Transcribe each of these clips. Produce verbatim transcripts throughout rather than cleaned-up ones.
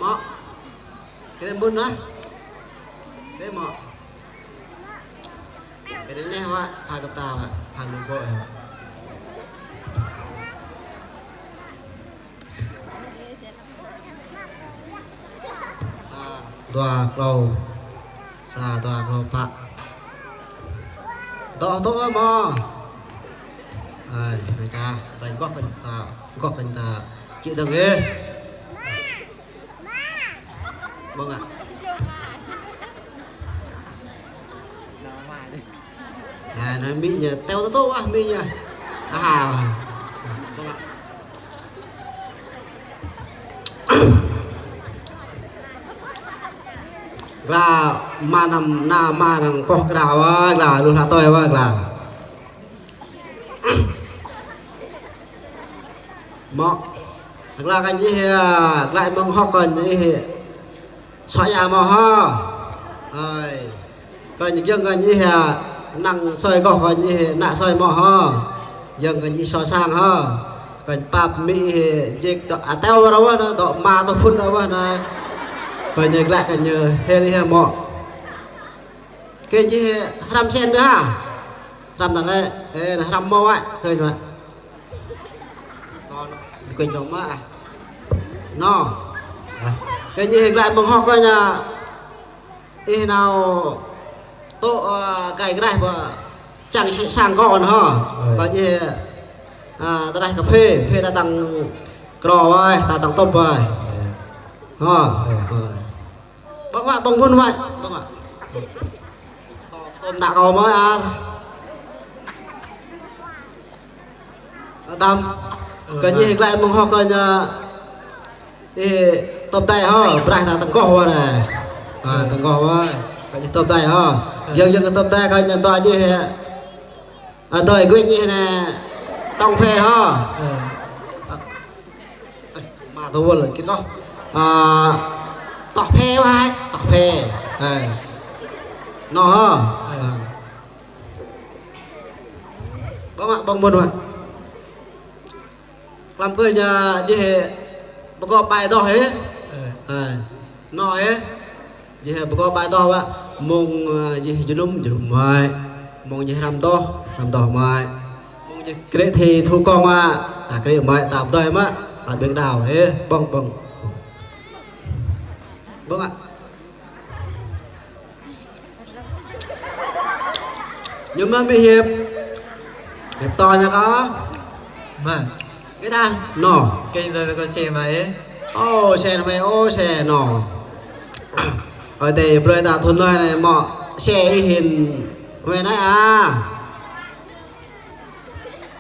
Mơ̆. Kơ ƀun hă? Kơ mơ̆. Kơ anai wă, pha kơp ta wă, pha lu bŏ wă. Sa, dua, klâo. Sa, dua, klâo, pă. Dŏ, dŏ mơ̆. Ai, kơ ta, kơ gŏ kơ ta, gŏ kơ ta. Čih dơ̆ng ih. Ƀơ̆ng hă? Anai, anai amĭ ñu, teo tơtô ah amĭ ñu. Aha. Ƀơ̆ng hă? Gla, mơnam, na mơnam koh gla wă, gla, lu hla tơi wă, gla. Mơ̆. Gla kơ ih, gla mơ̆ng hŏk kơ ih. Soi ya mơ̆ hă. Ơi. Kơ ih giŏng kơ ih, năng soi gŏ kơ ih, nă soi mơ̆ hă. Giŏng kơ ih soi sang hă. Kơ pap mi ih jik tơ ateo rơwah na, tơ ma tơ phun rơwah na. Kơ ih gla kơ ih hel ih mơ̆. Kơ ih hrăm sen ƀiă hă. Hrăm tăn lĕ, ê, na hrăm mơ̆ wă, kơ ih wă. Kơ ih mơ̆ ah. Nô. Kơ ih gla mơ̆ng hŏk kơ ih, ih nao tŏ, ơ, kai graih ƀă čang sang kơ ôn hă. Ơi. Kơ ih, ơ, tơraih kơphê, phê ta tăng krô wai, ta tăng tŏp wai. Ơi. Hă. Ơi. Ơi. Ƀơ̆ng wă, ƀơ̆ng ƀun wă, ƀơ̆ng wă. Tŏm, tŏm nă kâo mơ̆ ah. Tơtăm. Ơ, kơ ih gla mơ̆ng hŏk kơ ih, ih tŏp tai hă, braih ta tăng koh wă anai. Ha, tăng koh wă. Kơ ih tŏp tai hă. Giŏng giŏng kơ tŏp tai kơ ih tŏ ih. Ơ, tơi gui ih anai tŏng phê hă. Ơ. Ơ, ma tơ wơl kit koh. Ơ, tŏ phê wă, tŏ phê. Ơ. Nô hă. Ơ. Ƀơ̆ng mă, ƀơ̆ng ƀun mă. Klăm kơ ih jih pơgop bai doh ih. Ơ. Ơ. Nô ih. Jih pơgop bai doh wă. Mơ̆ng, ơ, jih jơnum, jơnum mai. Mơ̆ng jih hrăm doh, hrăm doh mai. Mơ̆ng jih krĕ thi thu kông wă. Ta krĕ mai, ta pơdơi mă. Ta ƀing đao ih. Ƀơ̆ng, ƀơ̆ng. Ƀơ̆ng mă. Ñu mơ̆ mi hiăp. Hiăp tơ ñu kơ. Mă. Kơ đa, nô. Kơ đa kơ se mă ih. Ô, se nao mă, ô, se nô. Ơi, tơ brơi ta thun noi anai mơ̆ se ih hin. Wai anai ah.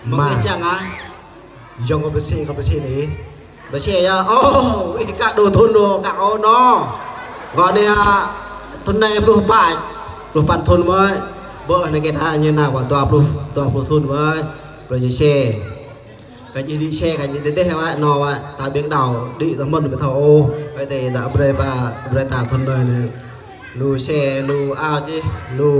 Mă. Mă ih čang ah. Yong kơ pơsĭ, kơ pơsĭ anai. Pơsĭ yơh. Ô, ih kơ đu thun đu, kơ ô nô. Gơ̆ anai ah, thun anai pluh păč, pluh păč thun mơ̆. Ƀơ̆ anai kơ ta ñu nao wă dua pluh, dua pluh thun mơ̆. Brơi ñu se. Kơ ih đĭ se, kơ ih tơdeh wă, nô wă, ta ƀing đao, đĭ ta mơ̆n ƀu thâo ôh. Kơ tơ ta brơi pă, brơi ta thun anai. Lu se, lu ao čih, lu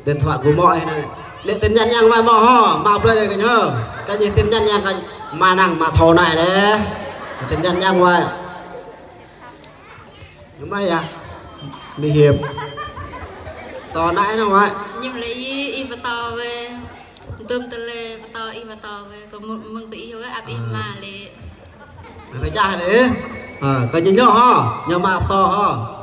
điện thoại gơ̆ mơ̆ anai. Anai tin nhắn yang wă mơ̆ hă, mă brơi anai kơ ñu. Kơ ih tin nhắn yang kơ mă năng mă thâo anai dêh. Tin nhắn yang wă. Ñu mă yơh. Mi hiăp. Tơ anai nô wă. Ñim lĕ ih, ih pơtô wơ̆t. Dum tơlơi pơtô ih pơtô wơ̆t. Kơ mơ̆ng, mơ̆ng tơ ih wơ̆t, ăp ih mă lĕ. Kơ čah lĕ. Ơ, kơ ñu ñu hă, ñu mă pơtô hă.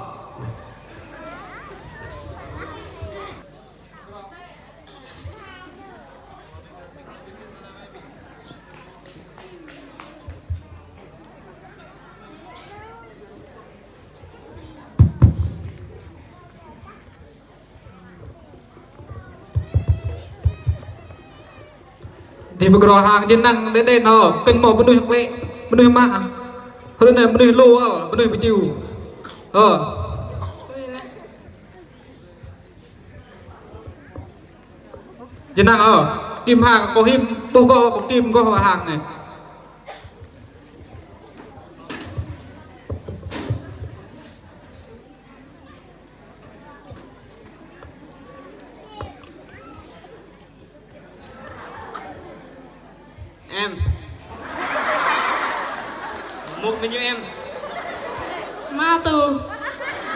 Dih pơgrô hăng jơnăng đĕ đĕ nô, kơ mơ̆ mơnuih klĕ, mơnuih mă. Hrơi anai mơnuih lu ôh, mơnuih pơčiu. Ơ. Jơnăng ôh, Kim hăng kơ Him, ƀuh gơ̆ kơ Kim gơ̆ hăng anai. Em. Mŭk mơñu em. Mă tu.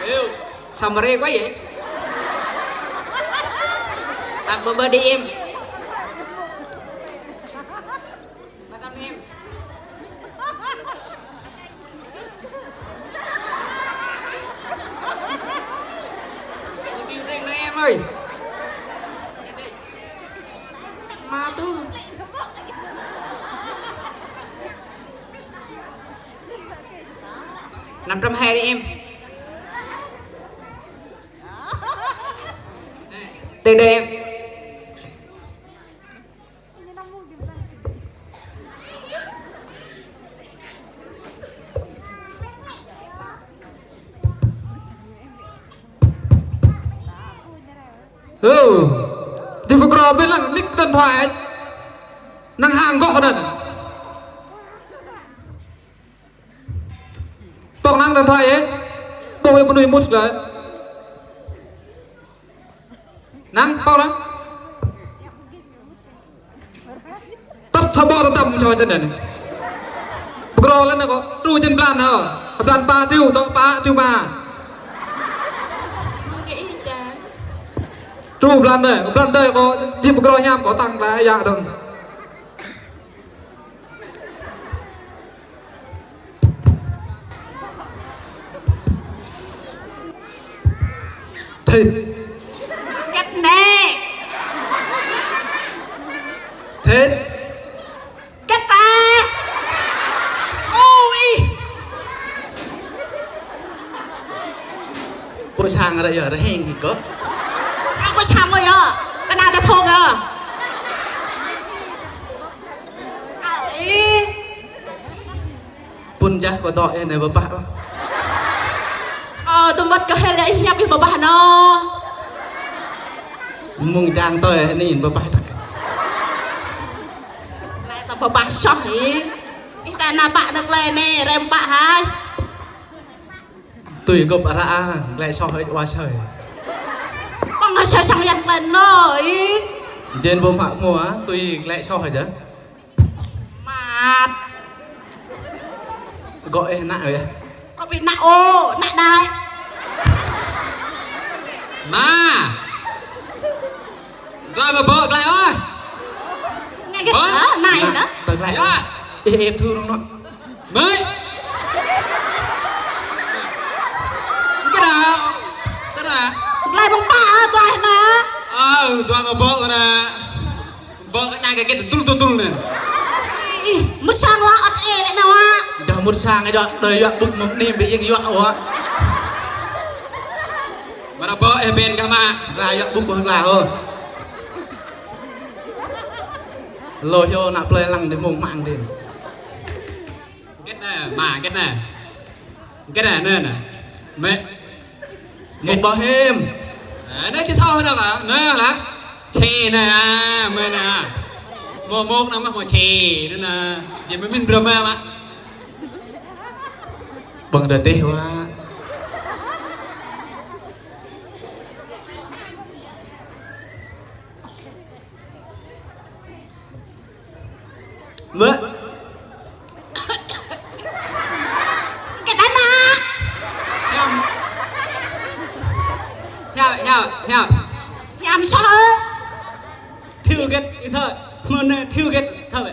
Ơ, samare kơ yơh. Tăp bơ bơ đi em. Mă tăp em. Đi tiêu tiền nữa em ơi. Mă tu. Năm trăm hai đi em. Tiền đi em. Ơ, đi pơkrô ƀing lăng nick điện thoại. Năng hăng gŏ anŭn. Pŏk năng điện thoại ĕ. Ƀuh ĕ mơnuih mŭt lĕ. Năng, pŏk năng. Tăp sa ƀô̆ tơtăm čô čơnăn. Pơkrô lĕ anai kơ. Truh jơnum blan hă. Blan pă triu, dŏ pă triu mă. Truh blan anai, blan anai kơ, jing pơkrô hiam kơ tăng lĕ yă dơ̆ng. Thịt. Kĕt nĕ. Thịt. Kĕt ta. Ô ih. Pô sang ră yơh, ră hing hĭ kơ. Pô sang mơ̆ yơh. Tơnă ta thong yơh. Ih. Pŭn jah kơ dŏ ih anai pơpă lah. Ơ, tơmăt kơ hel ih hiăp ih pơpă nă. Mơ̆ng jang tơi anai pơpă tăk. Lĕ ta pơpă soh ih. Ih ta nă pă nă klei anai, rem pă hă. Tui gŏp ară a, glĕ soh hơ̆č wa sơi. Păng hă sơi sang yang ten nơ ih. Jên ƀu mă mua, tui glĕ soh hơ̆č. Măt. Gŏ ih nă ơi. Gŏ ih nă ô, nă nai. Mă. Dua mă bŏ glĕ ơi. Nă gĕt, nă, nai nă. Tơ glĕ. Yă. Ih, ih, thu rong nă. Mơi. Kơ đa. Tơ đa. Glai bông pa, tuai na. Ơ, tuai mă bŏ na. Bŏ kơ đa kơ kĕt tơtul tơtul na. Ih, mŭt sang wa ăt ê lĕ na wa. Dah mŭt sang ê jŏk, tơ yua bŭk mơ̆ng ni bĕ ying yua wa. Mă na bŏ ê ben kơ mă. Glai yua bŭk wa glai hơ. Lô hyo na plơi lăng đĭ mông măng đĭ. Gĕt na, mă, gĕt na. Gĕt na, na, na. Mĕ. Mŭk ƀơhim. Ơ, na či thâo na ka, na lah. Čê na, mơ̆ na. Mơ̆ mŭk na mă, mơ̆ čê na na. Yơh mơ̆ min brơma mă. Ƀơ̆ng đa tih wa. Mơ̆. Kơ đa na. Hiam. Hiam, hiam, hiam. Hiam soh. Thiu gĕt, ih thơ. Mơ̆ na thiu gĕt, thơ bĕ.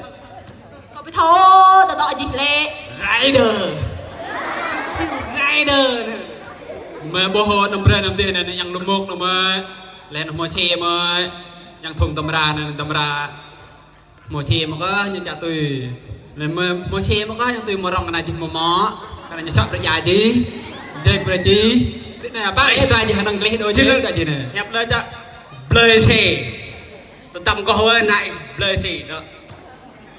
Kơ ƀu thâo, tơdŏ jih lĕ. Rider. Thiu rider na. Mơ̆ ƀôh hŏ năm brơi năm dih na, yang lơmŏk na mơ̆. Lĕ na mơ̆ si mơ̆. Yang thŭng tơmra na, tơmra. Mơ̆ si mơ̆ kơ ñu čă tui. Lĕ mơ̆, mơ̆ si mơ̆ kơ ñu tui mơ̆ rŏng kơ na jih mơ̆ mơ̆. Kơ na ñu sŏk brơi ja jih. Dek brơi jih. Tĭ na pă ê ta jih hơnăng gleh đô jih ta jih na. Hiăp lĕ čă. Blơi si. Tơtăm kơ wơ̆ na ih blơi si dŏ.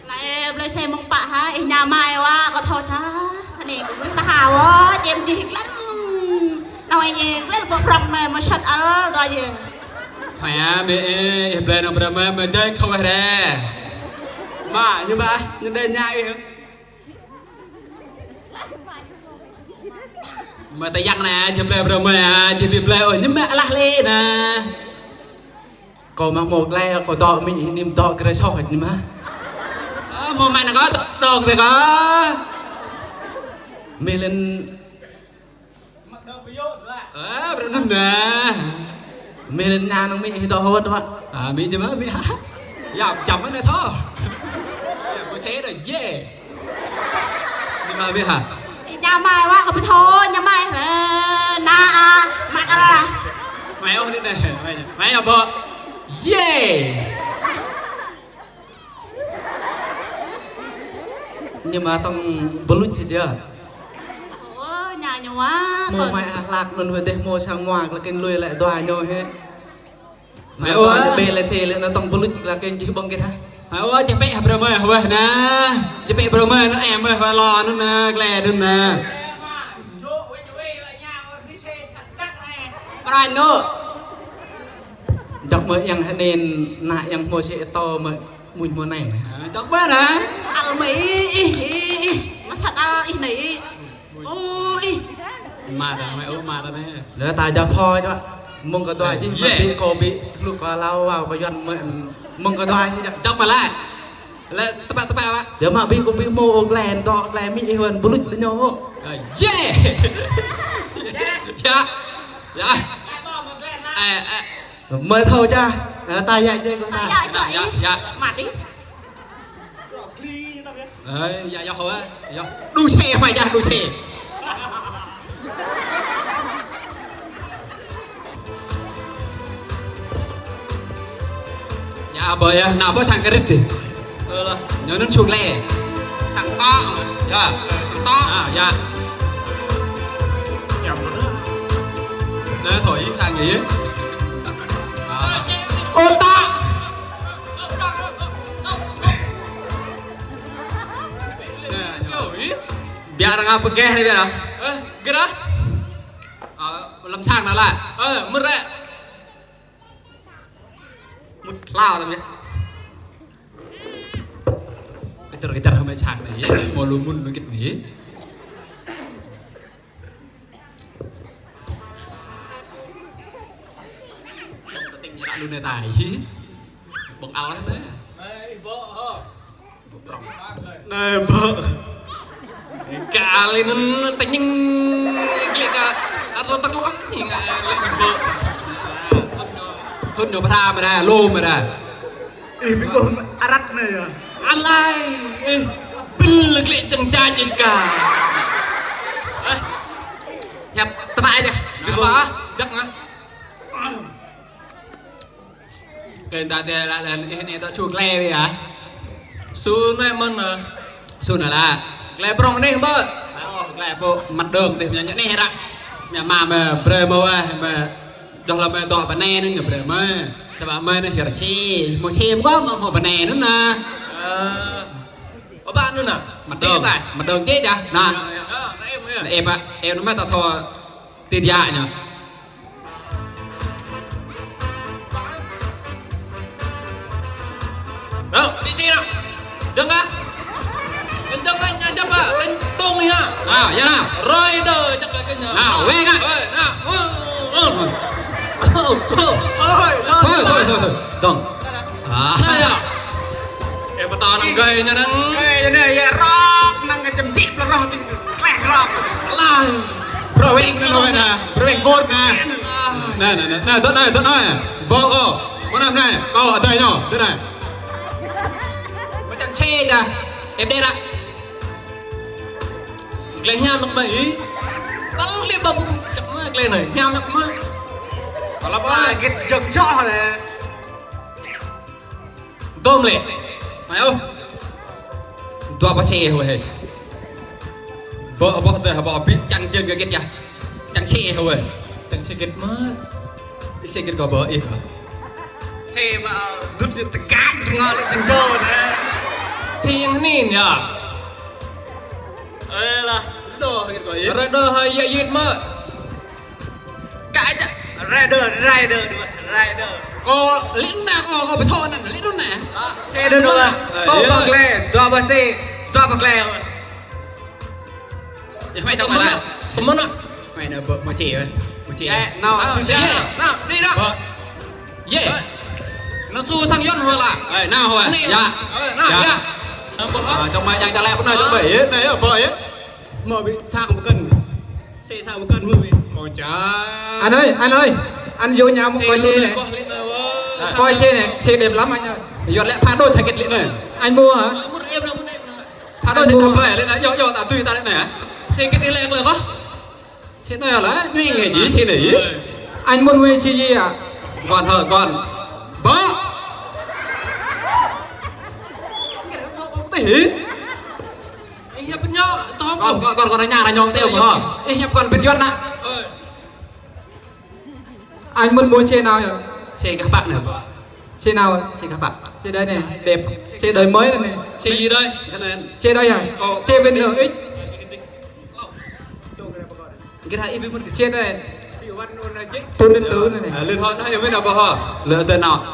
Lĕ blơi si mơ̆ng pă hă, ih ña mai wa, kơ thâo čă. Anai kơ gleh ta ha wơ̆, čem jih gleh. Nao ih gleh pơk prŏng na mơ̆ sat al dŏ jih. Hơ̆, mơ̆ ih, ih blơi nao brơi mơ̆, mơ̆ dơi khâu ih rĕ. Mă, ñu mă, ñu dơi ña ih. Mơ̆ ta yang na, ñu blơi brơi mơ̆, ñu bi blơi ôh, ñu mă alah lĕ na. Kâo mă mơ̆ glai, kâo dŏ mĭn ih, ñu dŏ grơi soh ñu mă. Ơ, Mơ̆ mă anŭn kơ, tŏk tơkă. Mĭn lĕ. Ơ, brơi anŭn anai. Mĭn lĕ anŭn mĭn hĭ tŏ hơwơ̆t wă. A, mĭn djơ̆ mơ̆, mĭn hă. Yă, čăm mơ̆ anai thâo. Yă, kơ sĕ đôč, yê. Anŭn mă mĭn hă. Ih, ña mai wă, kơ pơthâo, ña mai. Ơ, anai, a, mă tơlơi. Mai ôh anai, mai, mai ôh ƀô̆. Yê. Nhưng mà tong bơluč hĭ jia. Ơ, ña ñu wă. Mơ̆ mai a hlak anŭn huĭ dêh mơ̆ sang mơak lĕ kơnh lui lĕ dua ñu hĭ. Mai ôh. Dua ñu bê lĕ sĕ lĕ anŭn tong bơluč lĕ kơnh jih ƀơ̆ng kĕt hă. Mai ôh, jih pĕ brơi mơ̆ wơh anai. Jih pĕ brơi mơ̆ anŭn ĕh mơ̆ wơh lo anŭn anai, glĕ anŭn anai. Brơi anŭn. Dŏ mơ̆ yang hơnĭn, ană yang hmâo sĕ tơ mơ̆ muñ mơ̆ anai. Ơ, dŏ mơ̆ anai. Al mơ̆ ih, ih, ih, ih. Mă sat al ih anai. Ơ, ih. Mă tơ, mă ôh, mă tơ anai. Lĕ ta jao pho čuă. Mơ̆ng kơ dua jih, mă ƀĭ kơ ƀĭ, hluh kơ hlâo, wao kơ Yuan mơ̆. Mơ̆ng kơ dua jih čuă. Dŏ mơ̆ lĕ. Lĕ tơpă, tơpă, Pak. Čơ mă ƀĭ kơ ƀĭ mơ̆ ôh glĕ, dŏ glĕ mĭn ih wơ̆n bơluč lĕ ñu. Ơ, yê. Yă. Yă. Ơ, ơ. Mơ̆ thâo ča, ơ, ta yă čê kơ ta. Ta yă čuă ih. Yă, yă. Mă đĭ. Ơ, yă, yă hơwơ̆t, yă. Đu sĕ, mai yă, đu sĕ. Yă, ƀơi yă, anŭn ƀơi sang kơrĭt dih. Ơ, lă. Ñu anŭn suk lĕ. Sang tŏ. Yă. Sang tŏ. A, yă. Yă, mơ̆. Lĕ thâo ih sang yă. A. Ơ, tŏ. Biă arăng pơgĕh anai biă anai. Ơ, gơ̆ ah. Ơ, lăm sang anai lah. Ơ, mơ̆ ră. Mŭt hlâo lăm yă. Kơdơr kơdơr hơmĕ sang anai yă. Mơ̆ lu mŭn lu kit anai. Tơting ñu ră lu anai tai. Ƀơ̆ng al hă anai. Ƀơ̆ng prŏng. Anai ƀơ̆ng. Kali anŭn tơñing glĕ kơ. Atâo tơklŏk anai glĕ ƀơ̆ng. Hŭn ñu pơra mơ̆ đa, lŏm mơ̆ đa. Ih, ƀĭ ƀơ̆ng arăt anai yă. Alai, ih, ƀĭl glĕ čơ̆ng čač ih ka. Ơ, ñăp tơpă aja. Ƀĭ ƀơ̆ng. Apa? Jăk ngă. Kơ ta tê la la ih anai tŏ su glĕ wĕ yă. Su anai mơ̆n, ơ. Su anai lah. Glĕ prŏng anai ƀơ̆ng. Ơ, glĕ pô mă đơ̆ng tih mơ̆ ñu anai ră. Mơ̆ mă mơ̆ brơi mơ̆ wĕ mơ̆. Dŏ lăm mơ̆ dŏ pơ anai anŭn ñu brơi mơ̆. Samơ̆ mơ̆ anai hiăp sĕ, mơ̆ sĕ mơ̆ kơ mơ̆ mơ̆ pơ anai anŭn anai. Ơ. Ơ, pă anŭn anai. Mă đơ̆ng. Mă đơ̆ng čê ča. Anai. Anai, anai. Ơ, pă, ơ, anŭn mơ̆ ta thâo tĭt yă ñu. Ră, tĭt čê ră. Dơ̆ng kơ? Dơ̆ng kơ, čăp kơ, kơ tông hă. A, yă anai. Rơi đơ, čăp kơ kơ ñu. Anai, wĕ kơ. Ơi, anai. Ơ, ơ. Ơ, ơ. Ơi, thôi, thôi, thôi, thôi. Dơ̆ng. A. Anai yă. Ơ, pơtô năng gơi ñu năng. Gơi ñu anai, yă rŏk, năng kơ čem tĭp lă rŏk. Kleh rŏk. Lah. Brơi wĕng anai, brơi wĕng anai. Brơi wĕng kôt anai. Anai, anai, anai, anai, dŏ anai, dŏ anai. Ƀơ̆ng kơ. Mơnam anai, kâo adai ñu, dŏ anai. Mơ̆ čang sĕ ča. Ĕp đe ră. Glĕ hiam mơ̆ kơ mơ̆ ih. Tal glĕ ƀơ̆ng čăk mơ̆ glĕ anai. Hiam mơ̆ kơ mơ̆. Tal ƀơ̆ng. Git jơ̆ng soh lĕ. Dŏm lĕ. Mai ôh. Dua pơsĕ hơwĕ. Ƀơ̆ng ƀơ̆ng tơ ƀơ̆ng ƀĭ čang jơ̆n kơ git yă. Čang sĕ hơwĕ. Čang sĕ git mơ̆. Ih sĕ git kơ ƀơ̆ng ih kơ. Sĕ mơ̆ dŭt ñu tơkă ngă lĕ tơ̆ng dŏ anai. Sĕ yang anai yă. Ơ lah, dŏ git kơ ih. Ră dŏ hơi yă yit mơ̆. Kă ča. Rider, rider, rider. Kâo lĕ anai kâo, kâo pơtô anai, lĕ anai. A, sĕ đơ dua. Ơ, kâo yă. Pă glĕ, dua pơsĕ, dua pơglĕ. Yă, mai tơmơ̆n anai. Tơmơ̆n anai. Mai anai ƀơ̆ng mơ̆ sĕ, ơ. Mơ̆ sĕ. Yă, nao, ơ, su sĕ. Yă, nao. Yă. Ơ. Nao su sang Yuan hua lah. Ơ, nao hua. Anai. Yă. Ơ, nao, yă. Yă. Ơ, čong mai yang čalek pơ anai, čong mai, ơ, anai, ơ, ƀơi, ơ. Mơ ƀing sang pơkơ̆n. Sĕ sang pơkơ̆n mơ ƀing. Ơ, ča. Anh ơi, anh ơi, anh vô nhà một coi xe này. Coi xe này, xe đẹp lắm anh ơi. Yua lĕ pha đôi thai kịt lĕ anai. Anh mua hả? Pha đôi thai kịt lĕ anai, yua, yua, ta tui ta lĕ anai hả? Xe kịt lĕ lĕ kơ. Xe anai lah, ñu ngă gì xe anai? Anh muốn mua xe gì ạ? Còn hả, còn. Bơ. Ih, hiăp pơño, tŏ. Còn, còn, còn, còn nhà là nhông teo mà. Ih, hiăp còn biết yuan nă. Anh muốn mua xe nào ạ? Xe gah bă anai, bơ. Xe nào ạ? Xe gah bă. Xe đây này, đẹp. Xe đời mới này này. Xe gì đây? Cái này. Xe đây hả? Ơ. Xe bên đường X. Cái này, ih, bên mình. Xe đây. Thun điện tử này này. Ơ, lên thôi, nói em biết nào, bơ hả? Lựa tên nào?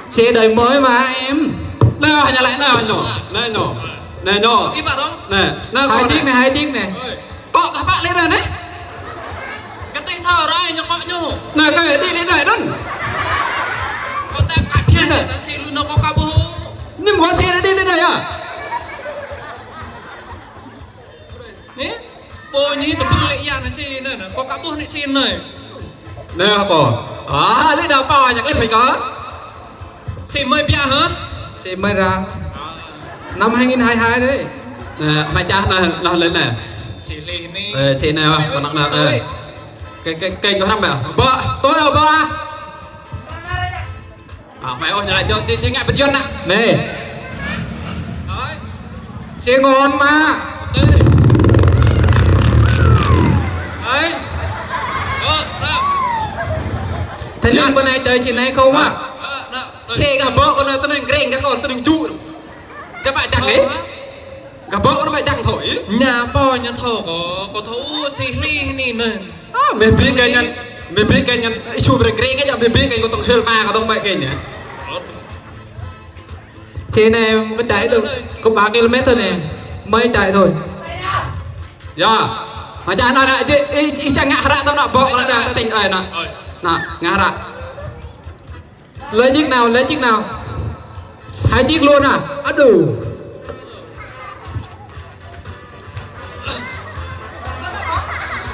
Xe đời mới mà em. Anai, hă, anai lĕ, anai ñu. Anai ñu. Anai ñu. Ih, bă dong. Anai, anai hai chiếc này, hai chiếc này. Ơ, kơ bă lĕ anai. Kơtih thâo rai ñu kơ ñu. Anai, kơ đi lĕ anai đun. Kơ ta kăp hiăp anai, ta si lu ñu kơ kơ ƀuh. Ñu mua xe anai đi lĕ anai yơh. Anai, ƀơi anai tơpul lĕ ia anai si anai, anai. Kơ kơ ƀuh anai si anai. Anai kơ. Ơ, lĕ đa pă, jak lĕ phải kơ. Xe mới biă hả? Xe mới ra. Năm hai nghìn hai hai đấy. Anai, mai čah anai, anai lĕ anai. Xe lĕ anai. Ơ, xe anai, wah, pơnăk anai, ơ. Ơi. Kênh, kênh, kênh kơ hrăm ƀă. Bơ, tôi ơ bơ. À, mày ơi, lại cho, cho, cho ngại bật yuan nè. Anai. Xe ngon mà. Ơi. Ơ, đó. Thái Lan bơ anai, trời chị này không ạ? Đó, đó. Xe gah bơ kơ anai, tơneng greng gah kơ, tơneng dŭ. Gah bă dăng ih. Gah bơ kơ anai bă dăng thôi. Ñu pô ñu thâo kơ, kơ thâo ôh, si hli hni anai. Ơ, mơ̆ ƀing kơ ñu, mơ̆ ƀing kơ ñu, ih, su brơi greng kơ ñu, mơ̆ ƀing kơ ñu kơ tŏng hil ma, kơ tŏng ƀai kơ ñu. Xe này mới chạy được có ba ki-lô-mét thôi này. Mới chạy thôi. Yơh. Mai čah anai, anai, ih, ih, ih, čang ngă hră tơm anai, bơ kơ anai, anai, tơneng, ơi, anai. Anai, ngă hră. Lấy chiếc nào, lấy chiếc nào? Hai chiếc luôn à? Á, đủ.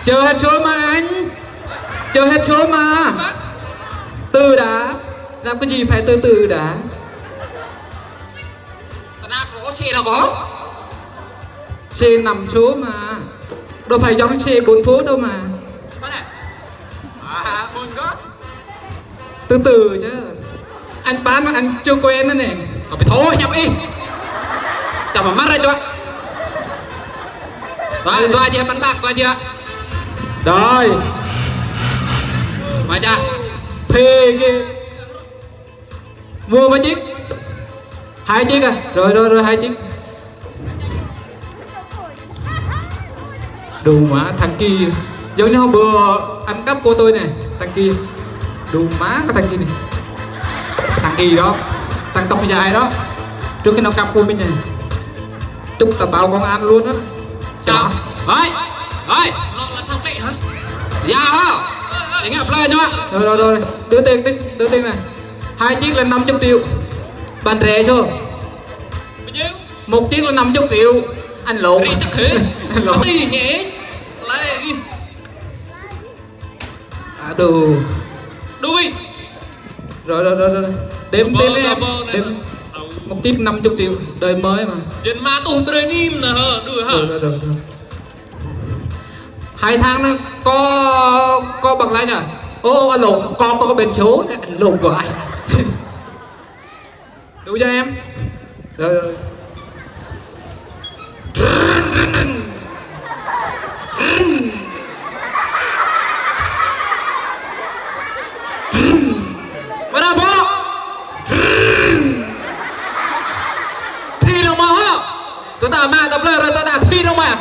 Chờ hết số mà anh. Chờ hết số mà. Từ đã. Làm cái gì phải từ từ đã. Tơnap kơ xe nó có. Xe năm số mà. Đâu phải giống xe bốn số đâu mà. Có nè. À, buồn có. Từ từ chứ. Anh bán mà anh chưa quen nữa nè. Kơ ƀu thâo hiăp ih. Čang mă mă ra čuă. Dua, dua jĕ păn bă, dua jĕ. Rồi. Mai čah. Phê ghê. Mua mấy chiếc? Hai chiếc à? Rồi, rồi, rồi, hai chiếc. Đủ má, thằng Kỳ. Giống như hôm bữa ăn cắp của tôi này, thằng Kỳ. Đủ má cái thằng Kỳ này. Thằng Kỳ đó. Thằng tóc dài đó. Trước khi nó cắp của mình này. Chụp tao báo công an luôn á. Sao? Ơi! Ơi! Nó là thằng Tệ hả? Dạ hả? Anh ngáp lên nhá. Rồi, rồi, rồi. Đưa tiền, tiền, đưa tiền này. Hai chiếc là năm chục triệu. Bán rẻ chưa? Bao nhiêu? Một chiếc là năm chục triệu. Anh lộn. Rẻ chắc hả? Anh lộn. Tí nhỉ? Lấy. À, đủ. Đuôi. Rồi, rồi, rồi, rồi. Đếm, đếm, đếm, đếm. Một chiếc năm chục triệu, đời mới mà. Dân ma tu brơi nim nè hả? Đuôi hả? Rồi, rồi, rồi, rồi. Hai tháng nữa, có, có bằng lái nhỉ? Ô, anh lộn, có, có, có biển số, anh lộn của anh. Đủ cho em. Rồi, rồi. Mana bơ? Thi dong mă hă? Tơdah mă, tơdah blơi, tơdah thi dong mă.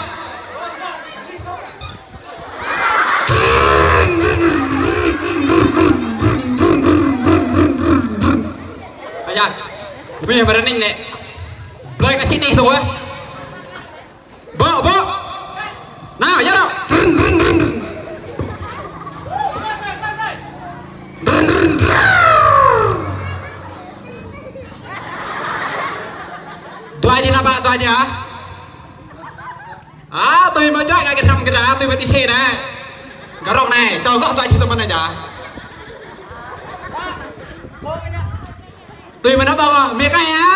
Ơ yă, ƀing mơrơnĭng lĕ. Blơi kơ sĭt nih tui. Bơ, bơ. Nao, yă nao. Aja. A, tui mă čuă ngă kơ hrăm kơ đa, tui mă tih sĕ đa. Gah rŏng anai, tơgŏ tui čih tơmăn aja. Tui mă nao ƀơ̆ng, mĕ kai a.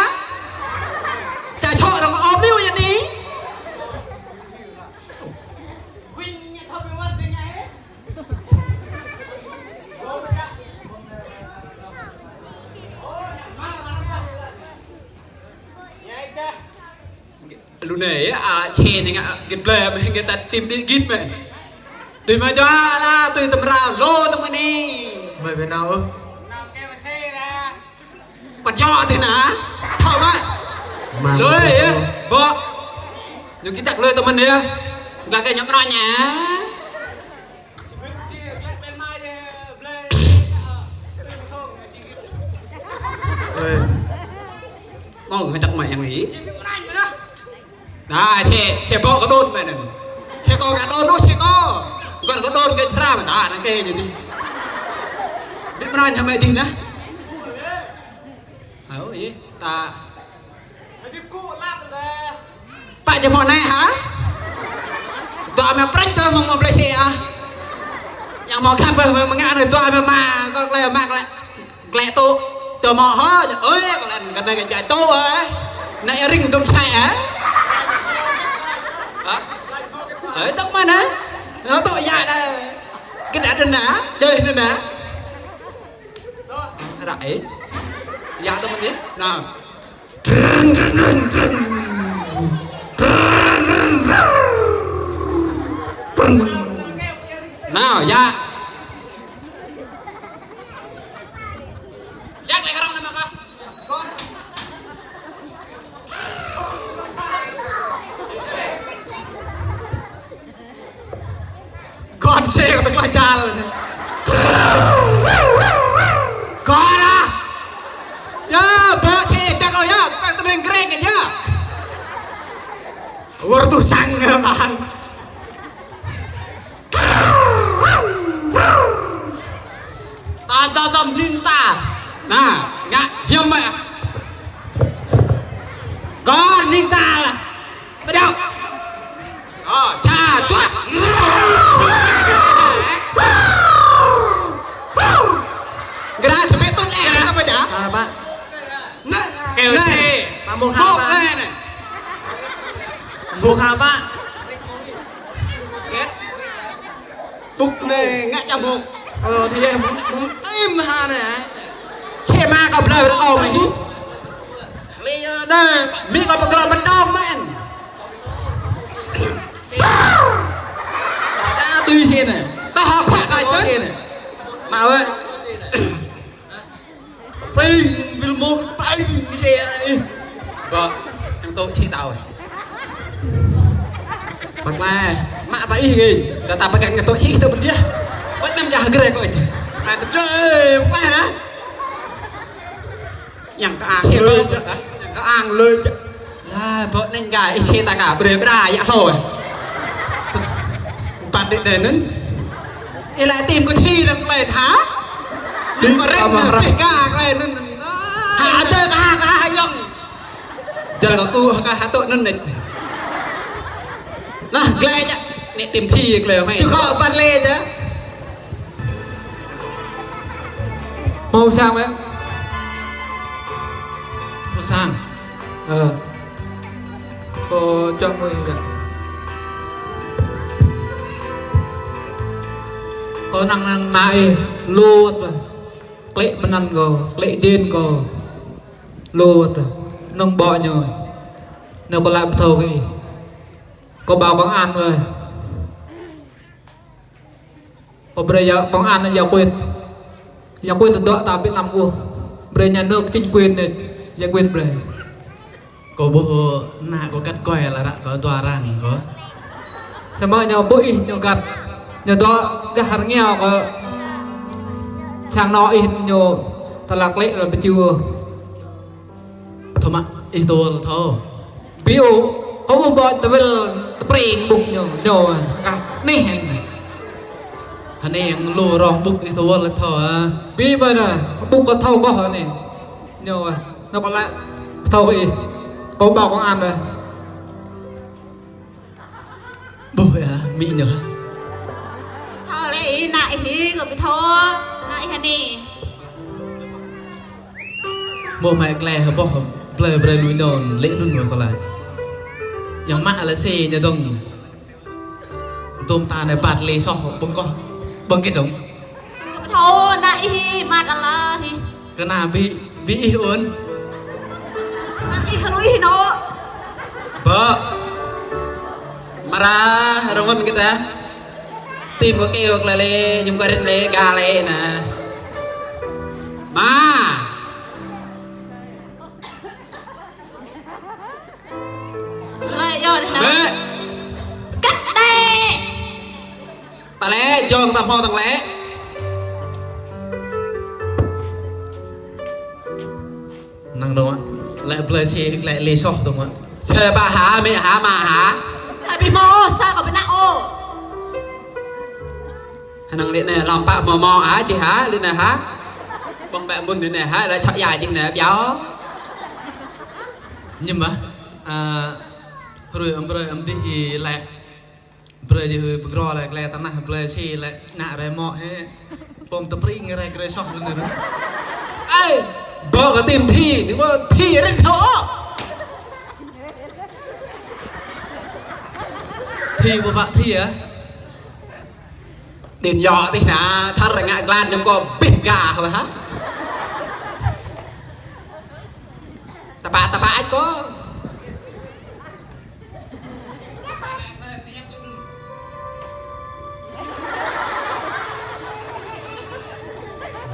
Čă sŏ rŏng ôp liu yă ni. Lu anai, a, čê anai ngă git blơi, mă hing git ta tim bi git mă. Tui mă čuă la, tui tơmrao, lu tơmăn ni. Mă bơ nao ôh. Kơt jŏ tih na. Thâo mă. Mă lu bơ. Yơh, bơ. Ñu kit čăk lu tơmăn yơh. Gah kơ ñu mrô ñă. Ơi. Ngŏng hơčăk mă yang ni. Na, sĕ, sĕ bŏ kơ đôn mă anŭn. Sĕ kơ kơ đôn, ôh, sĕ kơ. Gơ̆n kơ đôn kơ phra mă, na, na kơ ñu tih. Ƀĭ mrô ñă mă tih na. Hă, ơi, ta. Pă jơmŏ anai hă? Dua mă prăč tơ mơ̆ng mă blơi sĕ a. Yang mă khăp mă, mă ngă anai dua mă mă, kơ klĕ mă klĕ, klĕ tŭ. Tơ mă hă, ơi, kơ lĕ kơ anai kơ jai tŭ, ơi. Anai ring dum sai, ơi. Hă? Ơi, tŏk mă na. Nao tŭ yă đa. Kơ đa đa na, jai đa na. Ră, ơi. Yă tơmăn yơh. Na. Nao, yă. Jak lĕ kơ rŏng anai mă kơ. Gơ̆n sĕ kơ tơklah jal. Gơ̆n a. Yă, bă sĕ, bă kơ yă, bă tơning kreng yă. Wơr tŭ sang ngă mă hăng. Ta, ta, ta, ning ta. Na, ngă hiam mă. Gơ̆n ning ta. Pơđao. Ơ, sa, dua. Gơra sampai tŭ, ơ, apa dah? Apa? Nă. Kêu nă. Sĕ. Mă mŭk hă, mŭk Pă? Nă, nă. Mŭk hă, Pă? Ƀŭk nă, ngă čăm mŭk. Ơ, thì mŭk, mŭk im hă nă. Sĕ mă kơ blơi kơ ôh mă. Lĕ yơh nă. Mĭ kơ pơkrŏ mơdong mơ̆n. Sĕ. Đa tui sĕ nă. Tơhă khua kơ sĕ nă. Mă wơ̆. Pring, bil mŭk, pring, sĕ, ih. Bă, yang tŭ sĕ tao, ih. Păk mă, mă pă ih, ih. Tơ ta pơkăng kơ tŭ sĕ tơ pơdiă. Wơ̆t năm jah grê kơ ih. Ai tơ, ih, păk mă, hă? Yang kơ ang lơi jă. Hă? Yang kơ ang lơi jă. Lah, bơ anai gah, ih, sĕ ta kơ, brơi bra, yă hlôi. Păt đĭ đe anŭn. Ih lĕ tim kơ thi răng klĕ hă? Tim kơ răng kơ pĕ kơ klĕ anŭn. Hă, adơi kơ hă, kơ hă, yŏng. Jal kơ kơ hă, kơ hă tŭ anŭn nĕ. Lah, klĕ jă. Nĕ tim thi klĕ mă. Ču kơ păt lĕ jă. Mâo sang mơ̆? Mâo sang. Ơ. Kơ čŏk ngui dah. Kơ năng năng nai lu wơ̆t lah. Klĕ pơnăn kơ, klĕ dên kơ. Lu wơ̆t lah. Nŏng ƀô̆ ñu. Nŏng kơ lăi pơthâo kơ ih. Kơ ƀao kông an ơi. Kơ brơi yă kông an yă kuet. Yă kuet tơdŏ ta Việt Nam ôh. Brơi nhà nước chính quyền nĕ yă kuet brơi. Kơ ƀuh nă kơ găt kơi lă ră kơ dua răng kơ. Samơ̆ ñu ƀuh ih ñu găt. Ñu dŏ gah rơngiao kơ sang anŏ ih ñu tơlă klĕ lă pơču. Thâo mă, ih tơl thâo. Biu, kơ ƀuh ƀô̆ tơwel tơpring ƀŭk ñu, ñu, kah, neh hăng. Hơnĕ yang lu rong ƀŭk ih tơl thâo, a. Bi mơ̆ nă, ƀŭk kơ thâo kơ hơnĕ. Ñu, a, nă kơ lăi, thâo kơ ih. Kơ ƀao kông an dah. Mĭ ñu hă? Thâo lĕ ih, ană ih hĭ, kâo ƀu thâo. Ană ih hă anai? Mơ̆ mă klĕ hơbôh, blơi brơi lui anŭn, lĕ anŭn mơ̆ kâo laĭ. Yang mă ala sĭ ñu dong. Dôm ta anai ƀat lĕ soh, ƀơ̆ng kơ, ƀơ̆ng kơ dong. Kâo ƀu thâo, ană ih hĭ, mă ala hĭ. Kơ ană ƀĭ, ƀĭ ih ôn. Ană ih, hơlô ih nô. Bơ. Mara, rơmŭn kơ ta. Tim kơ kêu kơ lĕ, ñum kơ rĭn lĕ, ga lĕ anai. Mă. Lĕ, yơh, anai. Lĕ. Kăt đĕ. Ta lĕ, jŏng ta hmâo tŏng lĕ. Năng dong mă. Lĕ blơi sĭ, lĕ lĕ soh dong mă. Sa ƀă hă, mĕ hă, mă hă? Sa ƀĭ mơ̆, sa kâo ƀu nă ôh. Hơnăng lĕ anai, lăm pă mơ̆ mơ̆ hă, dih hă, lĕ anai hă? Ƀơ̆ng ƀĕ mŭn lĕ anai hă, lĕ čŏk ia dih anai, biă. Ñim mă. Ơ, hrui ăm brơi ăm dih lĕ. Brơi dih ƀu grô lĕ, glĕ tơnah blơi sĭ lĕ, ngă rai mŏ hĕ. Pôm tơpring rai grơi soh lĕ anai. Ơi, ƀơ kơ tim thi, anai ƀơ thi rĭm thâo. Thi ƀu pă thi hă? Đĭn yŏ tih anai, thar ngă glan ñu kơ bih ga hă hă? Tơpă, tơpă ăt kơ.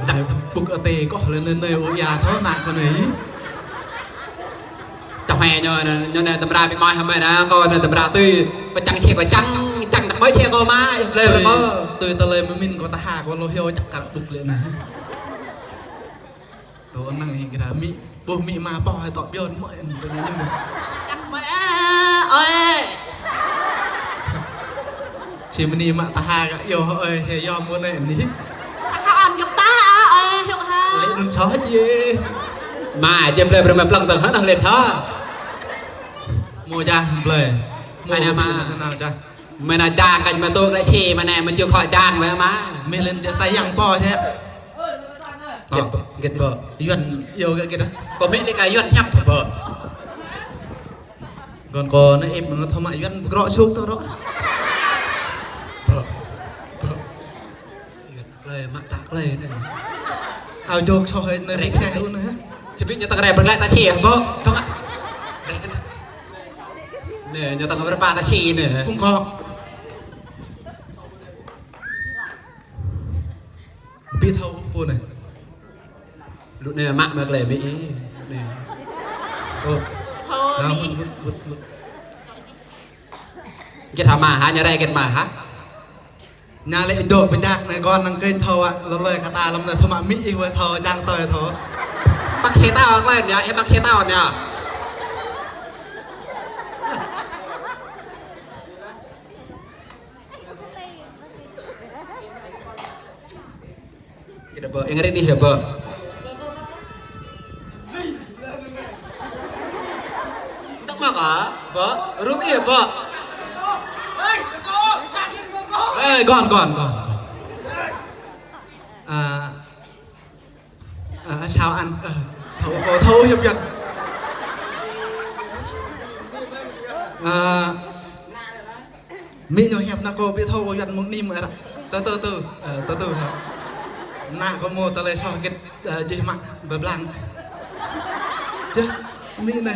Dai ƀŭk atê kơ lĕ anai, anai ôh ia thâo ană kơ anai. Čah hmei ñu, ñu anai tơmra ƀĭ mơai hmei anai, kơ anai tơmra tui, pơčăng čih pơčăng, čăng tơk mơai čih kơ mă, blơi blơi kơ. Tui tơlơi mơmin kơ ta hă, kơ lŏ hyu čăk kar ƀŭk lĕ anai. Tơ năng hĭ kơ mĭ, ƀuh mĭ mă pô hĭ tŏ ƀiôn mơ̆ ĕn tơ ñu ñu. Čăk mơ̆ ơi. Či mơni mă ta hă kơ yơh ơi, hĭ yơh mơ̆ anai ni. Ta hă ôn gơ̆p ta hă ơi, hyu hă. Lĕ anŭn soh či. Mă či blơi brơi mă plăng tơ hă, anŭn lĕ thâo. Mơ̆ čah blơi. Mơ̆ anai mă. Anŭn čah. Mơ̆ anai jang kơ mă tŭ kơ si mơ̆ anai mă či khŏ jang mơ̆ mă. Mơ̆ lĕn ta yang pô sĕ. Git, git bơ. Yuan, yơh git, git ah. Kơ mĕ lĕ kơ Yuan hiăp bơ. Gơ̆n kơ anai ĕp mơ̆ thâo mă Yuan grŏ suk tơ rŏ. Bơ. Bơ. Yuan ta klơi, mă ta klơi anai. Ao jok soh hơi anai rek sai lu anai. Či ƀĭ ñu tŏng rek bơrlek ta si bơ. Tŏng. Rek anai. Anai, ñu tŏng rek pă ta si anai. Kung kơ. Ƀĭ thâo pô anai. Lu anai mă mă klơi ƀĭ. Anai. Ôh. Thâo ƀĭ. Mŭt, mŭt, mŭt, mŭt. Git hă mă hă, ñu rai git mă hă? Anai lĕ dŏ pơčah anai gơ̆n năng kơnh thâo ă, lơlơi kơ ta lăm anai thâo mă mĭ ih wơ̆t thâo, jang tơi thâo. Bác sĩ tao kơ anai, ih bác sĩ tao anai. Kơ ta bơ, yang rin ih bơ. Tŏk mă kơ, bơ, rup ih bơ. Ê, gơ̆n, gơ̆n, gơ̆n. À, à, sao ăn, à, thâo, thâo, thâo, hiăp, hiăp. À, Mĭ ñu hiăp ană kâo ƀu thâo Yuan mơ̆ng anai mơ̆ ră. Tơ tơ tơ, ơ, tơ tơ hă. Ană kâo mơ̆ tơlơi soh hơget, ơ, jih mă ƀơi blang. Jih, mĭ anai,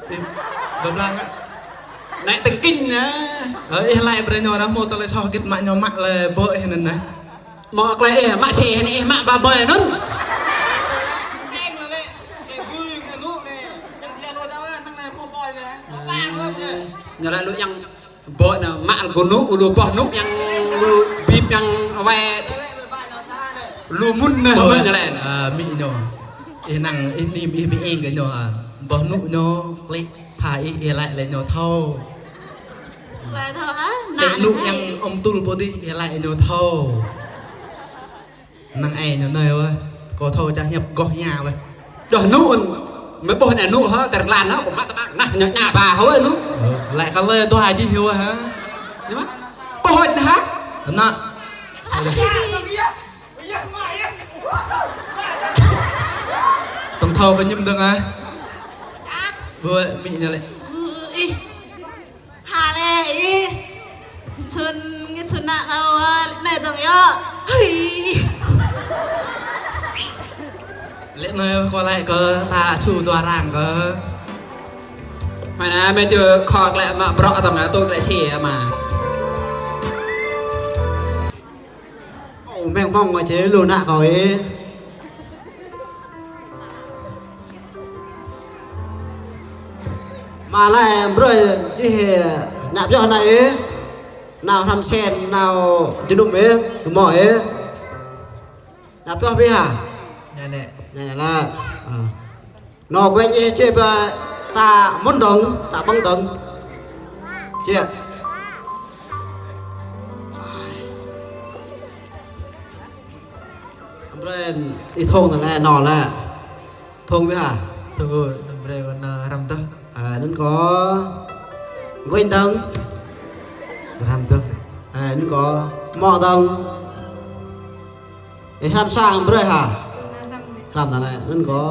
ƀơi blang ă. Anai tơngkin anai. Ơ, ih laĭ brơi ñu anai mơ̆ tơlơi soh hơget mă ñu mă lĕ ƀơi ih anŭn anai. Mơ̆ klĕ ih mă sĭ anai ih mă ba mơi anŭn. Ñu laĭ lu yang Bơ anai mă gơnŭ lu boh anŭ yang lu bip yang wĕ. Lu mŭn anai bơ ñu laĭ. Ơ, mĭ ñu. Ih năng ih nim ih ƀing ih kơ ñu, ơ. Boh anŭ ñu klĭ pha ih, ih laĭ lĕ ñu thâo. Laĭ thâo hă? Ih anŭ yang ôm tul pô dih, ih laĭ ñu thâo. Năng ai ñu nai wơ̆, kâo thâo čah hiăp goh ña wơ̆. Đôč anŭn, mơi ƀuh anai anŭn hă, tơr glan hă, kâo mă tơpă, nah, ñu ña ba hă wơ̆ anŭn. Ơ, laĭ kơ lơi tuah jih wơ̆ hă. Ñu mă? Ană. Tong thâo kơ ñim dơ̆ng ah. Bơ mĭ ñu lĕ. Ih. Ha lĕ ih. Sun, ngĭt sun nă kâo, a, lĕ anai dơ̆ng yơh. Ih. Lĕ anai kâo lĕ kơ ta ču dua arăng kơ. Mai anai mĕ ču khŏk lĕ mă brŏk tơm tŭ lĕ si ama. Ơ, mĕng mơ̆ng ngă čê lu nă kâo ih. Mă lĕ brơi čih ñă pioh nă ih. Nao hrăm sen, nao jơnum ih, mơ̆ ih. Ñă pioh ƀiă hă? Ñă nĕ. Ñă nĕ lah. Ơ. Nô Quên ih čê pơ ta mŭn dơ̆ng, ta ƀơ̆ng dơ̆ng. Čê. Brơi ih thong ta lĕ, nô lĕ. Thong ƀiă hă? Thong ơi, brơi kơ nă hrăm tơh. Ơ, anŭn kơ Quên dơ̆ng. Hrăm tơh. Ơ, anŭn kơ mơ̆ dơ̆ng. Ih hrăm sang brơi hă? Hrăm ta lĕ, anŭn kơ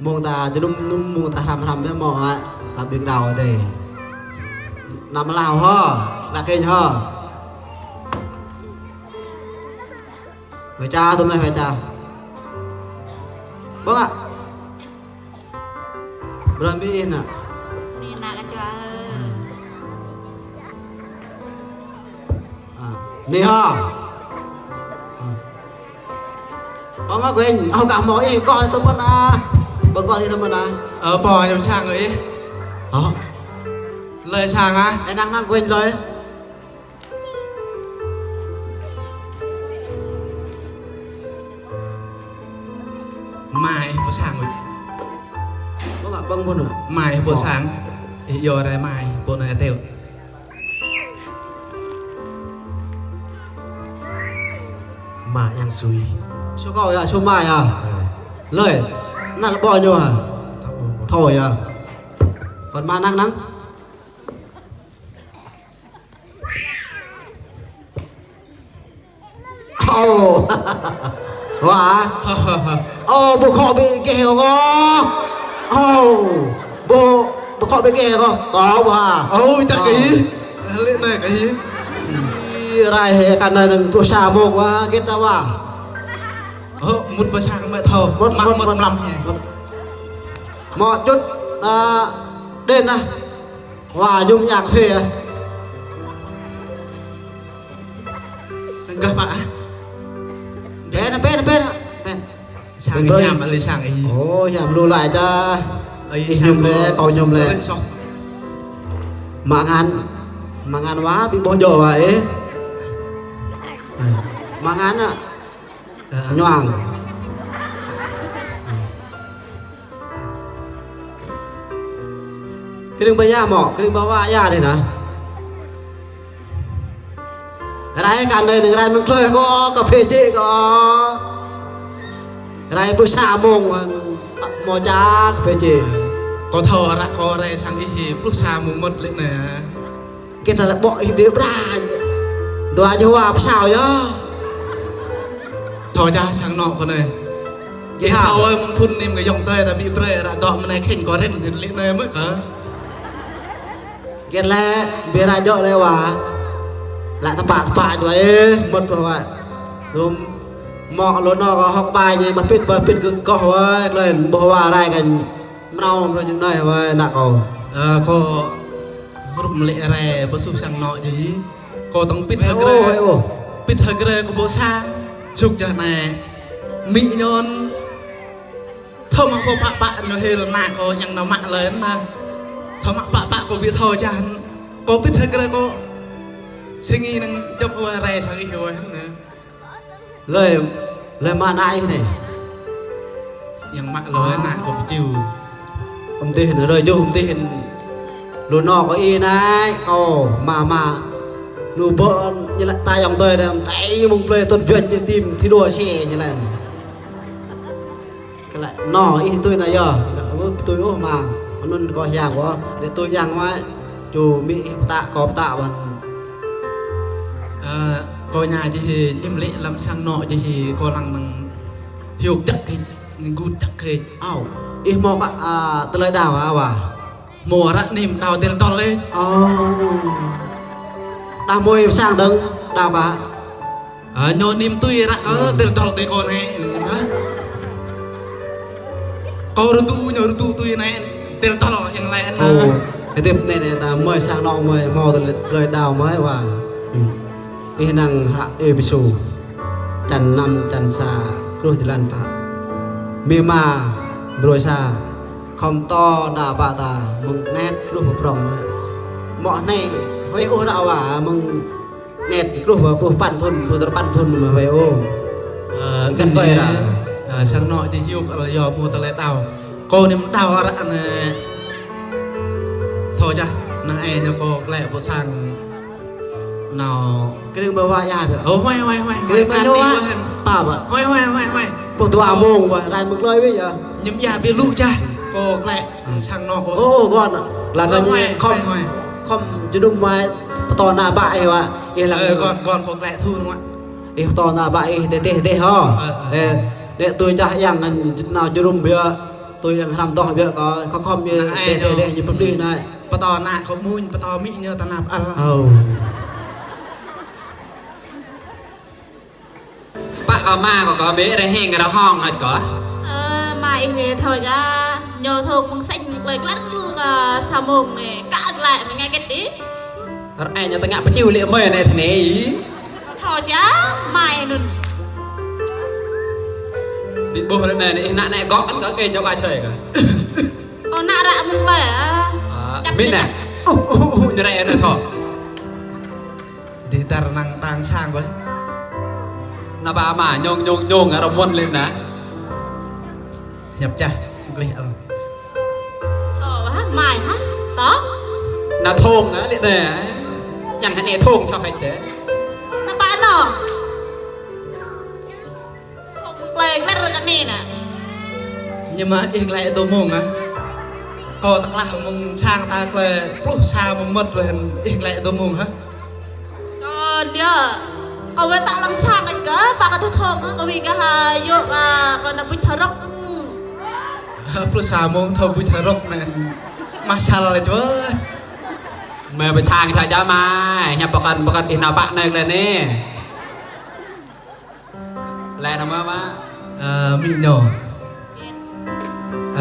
mơ̆ng ta jơnum num mơ̆ng ta hrăm hrăm ƀiă mơ̆ ah, ta ƀing đao dêh. Năm lao hă, đa kênh hă. Wai ča tơm nai wai ča. Ƀơ̆ng ah. Brơi mĭ ih nă. Mĭ nă kơ čua. Ơ. Ơ. Nê hă. Ơ. Ƀơ̆ng ah Quên, ơ kơ mơ̆ ih kơ tơm mơ̆n ah. Ƀơ̆ng kơ tơm mơ̆n ah. Ơ, pô ñu sang ih. Hă? Lơi sang ah. Ơ, năng năng Quên lơi. Mai pơ sang ơi. Ƀơ̆ng ah, ƀơ̆ng mơ̆n ah. Mai pơ sang. Ih yua rai mai pơ nai teo. Mă yang sui. Su kâo yơh, su mă yơh. Ơ. Lơi. Nă lĕ ƀô̆ ñu hă? Thâo. Thâo yơh. Kơ mă năng năng. Ơ. Wa. Ơ, ƀu khŏ ƀu gêh kơ. Ơ. Ƀu, ƀu khŏ ƀu gêh kơ. Ơ, wa. Ơ, čăk kơ ih. Lĕ anai kơ ih. Ih, rai hĕ kơ anai anŭn pluh sa mông wa, gĕt ta wa. Ơ, mŭt pơ sang mă thâo. Mŭt, mă, mŭt, mŭt mlam. Mŭt. Mơ̆ čut, a, đen ah. Wa, ñum ñak phê ah. Gah pă ah. Pên, pên, pên, pên. Sang brơi. Hiam, alih sang ih. Ơ, hiam lu laĭ ta. Ih, ih sang ñum lu. Lĕ, kâo ñum lĕ. Brơi soh. Mă ngăn, mă ngăn wa, ƀu ƀuh jŏ wa ih. Mă ngăn ah. Ơ. Ñuang. Kring ba ya mơ̆, kring ba wa ya dih nă. Rai kăn dih, rai mơ̆ng tơlơi kơ, kơ phê čê kơ. Rai ƀu sa mông, mơ̆ ča kơ phê čê. Kâo thâo ară kâo rai sang ih, pluh sa mông mơ̆t lĕ nă. Gĕt ta lĕ ƀô̆ ih ƀiă brơi. Dua jua pơsao yơh. Thâo ča sang anŏ kâo anai. Gĕt thâo ơi mơ̆ng phŭn nim kơ ayŏng adơi ta ƀu brơi ară dŏ mơnai khĕnh kâo rin lĕ anai mơ̆ kơ. Gĕt lĕ ƀiă ră jŏ lĕ wa. Lĕ tơpă tơpă jua ih mơ̆t wa. Dum mơ̆ lu anŏ kâo hŏk ƀai ñu mă pĭt ƀai pĭt kơ kâo wa, klơi ƀuh wa rai kơ mrâo mrâo ñu anai wa nă kâo. Ơ, kâo hrup mă lĕ rai pơsuh sang anŏ jih. Kâo tŏng pĭt hơgrê. Ơ, ơ. Pĭt hơgrê kâo ƀu sang. Suk čah anai. Mĭ ñu. Thâo mă kâo pă pă ñu hil nă kâo ñang nao mă lơi nă. Thâo mă pă pă kâo ƀu thâo čah. Kâo pĭt hơgrê kâo. Sing ih năng djŏp wa rai sang ih wa nă. Lơi, lơi mă nă ih anai. Yang mă lơi nă kâo pơčiu. Ăm tih nă rơi juh, ăm tih nă. Lu anŏ kâo ih anai, kâo mă mă. Lu ƀơ̆ ñu lĕ ta ayŏng adơi đam, tai mơ̆ng plơi tŭt juăt či tim, thi đua xe ñu lĕ. Kơ lĕ, anŏ ih tui nă yơh. Kơ lĕ, ơ, tui ôh mă. Anŭn kâo hiam kâo, đe tui yang mă. Ču mĭ ih pơtă, kâo pơtă ƀăn. Ơ, kâo ña jih hi, ñim lĕ lăm sang anŏ jih hi, kâo lăng năng hiôk čăk hi, gŭt čăk hi. Ao, ih hmâo kơ, a, tơlơi đao hă, wa? Hmâo ră anai đao tơl tơl lĕ. Ơ. Đah mơi sang dơ̆ng, đao kơ. Ơ, ñu anai tui ră, ơ, tơl tơl tui kâo anai. Hă? Kâo rơdu, ñu rơdu tui anai, tơl tơl yang lain. Ơ. Ơ, hơdip anai, anai, ta mơi sang anŏ mơi, hmâo tơlơi, tơlơi đao mơi, wa. Ih năng hră Êphêsô, čăn năm, čăn sa, truh jơlan pă. Mơ̆ng mơ̆ng, brơi sa, khŏm pơtô ană bă ta, mơ̆ng anet truh pơ prŏng. Mơ̆ng anai, huai ôh ră wa, mơ̆ng anet truh pơ pluh păn thŭn, pluh duapăn thŭn mơ̆ huai ôh. Ơ, kăn kơi ră. Ơ, sang anŏ jih hiôk, ơ, yua hmâo tơlơi đao. Kâo anai đao ră anai. Thâo čah, năng ai ñu kâo klĕ pơ sang nao. Kring ba wa ya ba. Ơ, huai, huai, huai. Kring ba ñu wa. Pă ba. Huai, huai, huai, huai. Pơ dua mông ba, rai mơ̆ng klơi wih ya. Ñim ya bi lu čah. Kâo klĕ. Sang anŏ kâo. Ơ, gơ̆n. Lah kơ ñu khŏm, khŏm jơnum mai pơtô ană bă ih wa. Ih lăng. Ơ, gơ̆n, gơ̆n kâo klĕ thu nua. Ih pơtô ană bă ih dêh, dêh, dêh hŏ. Ơ, ơ. Ơ, nĕ tui čah yang nao jơnum biă. Tui yang hrăm dŏ biă kâo, kâo khŏm ñu dêh, dêh, dêh ñu pơplih anai. Pơtô ană kâo mơ̆n, pơtô amĭ ñu tơnap ăl. Ơ. Pă kơ ama kâo, kơ bĕ rơhing rơhong hăt kơ. Ơ, ama ih thâo čah, ñu thâo mơ̆ng sĕng klơi klăt lu kơ sa mông anai, kă glăi mơ̆ng anai kĕt đĭ. Ră anai ñu tơngă pơčiu lĕ mơi anai tơ anai. Kâo thâo čah, ama ih anŭn. Ƀu ƀuh ră anai, ih ană anai gŏ kơ kơ ñu ba čơi kơ. Ơ, ană ră mơ̆ng klơi, a. Ơ, čăp mĭn ñu nă. Čăp. Uh, uh, uh, ñu ră anai thâo. Dih dar năng tang sang kơ. Ană bă ama, ñong, ñong, ñong, arăng mơ̆n lĕ nă. Hiăp čah, gleh ăl. Thâo hă, mai hă, tŏ? Ană thong hă, lĕ nă. Yang hă anai thong čŏk hă tơ. Ană bă anŏ. Thong klơi klĕr kơ anai nă. Ñu mă ih klĕ dua mông hă. Kâo tơklah mơ̆ng sang ta klơi pluh sa mông mơ̆t weh ih klĕ dua mông hă. Kâo anai, kâo wơ̆t tơ lăm sang kơ, pă kơ tơ thong, kâo wĭ kơ ha, yua, a, kâo nao buč hơrŏk. Pluh sa mông thâo buč hơrŏk anai. Mă sal lĕ čuh. Mơi pơ sang čah čah mơi, hiăp pơkŏn pơkŏn ih nao pă anai klơi anai. Lĕ nao mă mă. Ơ, amĭ ñu.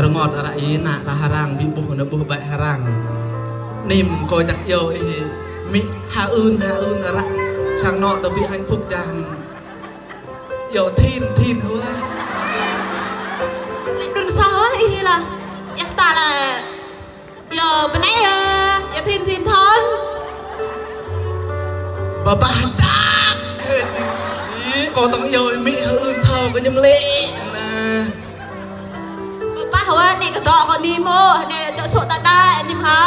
Rơngot ră ih ană ta hơrang, ƀu ƀuh ană ƀuh ƀĕ hơrang. Anai kâo čăk iâu ih amĭ hơưn hơưn ră. Sang anŏ ta ƀu hạnh phúc čang. Iâu thin thin hua. Lĕ đun sa hua ih lah. Yah ta lah. Yua, bơnai yua, yua thin thin thon. Bơbah dak. Kâo tơ̆ng yua amĭ hơưn thâo kơ ñu mơlĕ. Nă. Bơbah wă anai kơ dŏ kơ anai mơ̆, anai dŏ sŏk ta đa, anai mơ̆ hă?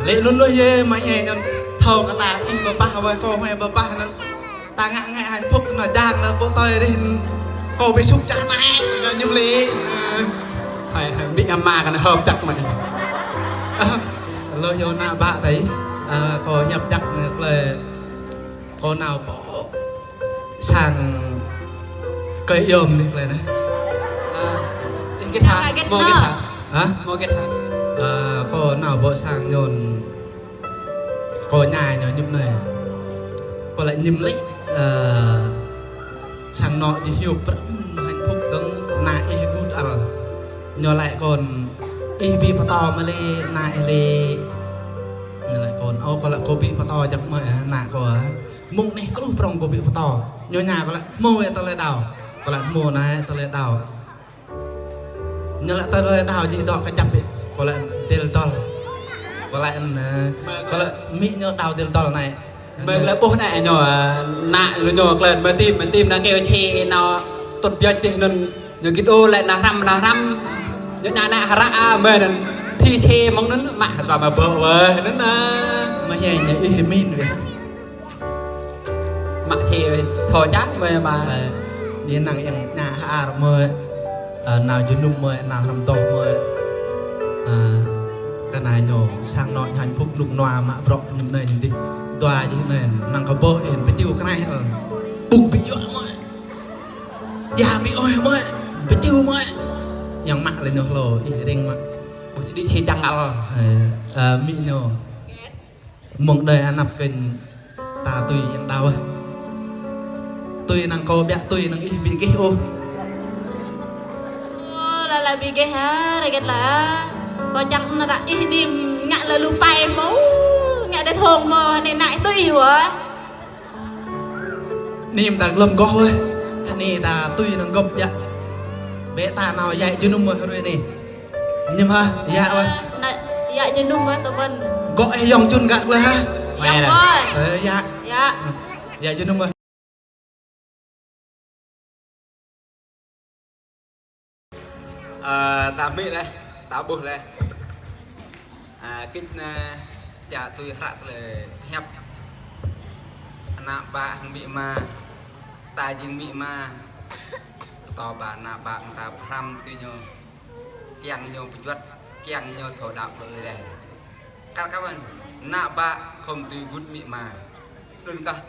Lĕ anŭn lu yơh, mai he ñu thâo kơ ta ih bơbah wă, kâo mai bơbah anŭn. Ta ngă ngă hạnh phúc nao jang lĕ pô tơi rih. Kâo ƀu sŭk čah anai, tơ ñu mơlĕ. Hai, hai, amĭ ama kơ nao hơp čăk mă. Ơ, lu yơh ană bă tơi. Ơ, kâo hiăp čăk anai klơi. Kâo nao pơ sang kơi yom anai klơi anai. Ơ, ih git hă? Mơ̆ git hă? Hă? Mơ̆ git hă? Ơ, kâo nao pơ sang ñu. Kâo ñai ñu ñŭp anai. Kâo lăi ñim lĕ, ơ, sang anŏ jih hiôk prăk, ưm, hạnh phúc dơ̆ng, ană ih gŭt ăl. Ñu lăi kâo, ih ƀu pơtô mơ̆ lĕ, ană ih lĕ. Ñu lăi kâo, ơ, kâo lăi kâo ƀu pơtô jăk mơ̆, ană kâo, ơ. Mông anai kruh prŏng kâo ƀu pơtô. Ñu ña kâo lăi, hmâo wĕ tơlơi đao. Kâo lăi, hmâo anai tơlơi đao. Ñu lăi tơlơi đao jih dŏ kơjăp ih. Kâo lăi dil dol. Kâo lăi anai. Kâo lăi amĭ ñu đao dil dol anai. Mơi klơi ƀuh anai ñu, ơ, ană lu ñu klơi mơi tim, mơi tim nao keo čê nao tŭt biă tih anŭn. Ñu git ôh lĕ nao hrăm, nao hrăm. Ñu ña ană hră a mơi anŭn. Thi čê mơ̆ng anŭn mă hơtua mơi ƀơ̆ wơh anŭn nă. Mơi ñai ñu ih min wĕ. Mă čê thâo čah mơi mă. Ơ, ñu năng yang ña hơar mơi, ơ, nao jơnum mơi, nao hrăm dŏ mơi. Ơ, Kơ anai ñu sang anŏ ñu hăng phŭk lŭk nua mă brŏk ñu anai ñu dih. Dua jih anai, năng kơ ƀô̆ ih, pơčiu kơ anai ơ. Ƀŭk ƀu djơ̆ mơ̆. Ia ƀu ôh mơ̆. Pơčiu mơ̆. Yang mă lĕ ñu hlô, ih ring mă. Ƀu djơ̆ si čang ăl. Ơ, ơ, mĭ ñu. Mơ̆ng đơi anăp kơ ta tui yang đaŏ. Tui năng kâo ƀiă tui năng ih ƀu gêh ôh. Ơ, lă lă ƀu gêh hă, rơget lă. Kâo čang ană đaŏ ih nim ngă lă lu pai mơ̆, ngă đe thong mơ̆, anai ană ih tui ih wơh. Nim ta glŏm goh wơh. Anai ta tui năng gŏp ƀiă. Bĕ ta nao ia jơnum wơh hrơi anai. Ñăm hă, ia wơh. Ơ, ană, ia jơnum wơh tơ mơ̆n. Gŏ ih yŏng čun gak lĕ hă? Yŏng wơh. Ơ, ia. Ia. Ia jơnum wơh. Ơ, ta hmư̆ lĕ, ta ƀuh lĕ. Ơ, kĭt anai, čă tui hră tơlơi hiăp. Ană bă hăng amĭ ama, ta jing amĭ ama. Kơtô ba ană bă hăng ta pơhrăm tui ñu. Kiăng ñu pơjuăt, kiăng ñu thâo đaŏ kơ Ơi Adai. Kar kawan, ană bă khŏm tui gưt amĭ ama. Đơ̆ng kah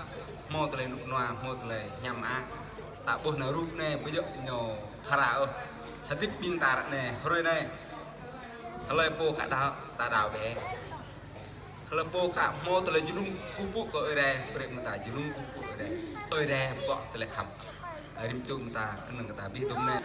hmâo tơlơi rơnŭk rơnua, hmâo tơlơi hiam mă. Ta ƀuh anai rup anai, ƀu djơ̆ ñu phara ôh. Hơdip ƀing ta ră anai, hrơi anai. Hlơi pô ka đaŏ, ta đaŏ bĕ. Hlơi pô ka hmâo tơlơi jơnum kơkuh pơpŭ kơ Ơi Adai, brơi mơ̆ng ta jơnum kơkuh pơpŭ Ơi Adai. Ơi Adai pơgŏ tơlơi khăp. Rĭm čô mơ̆ng ta, kơnơ̆ng kơ ta abih dôm anai.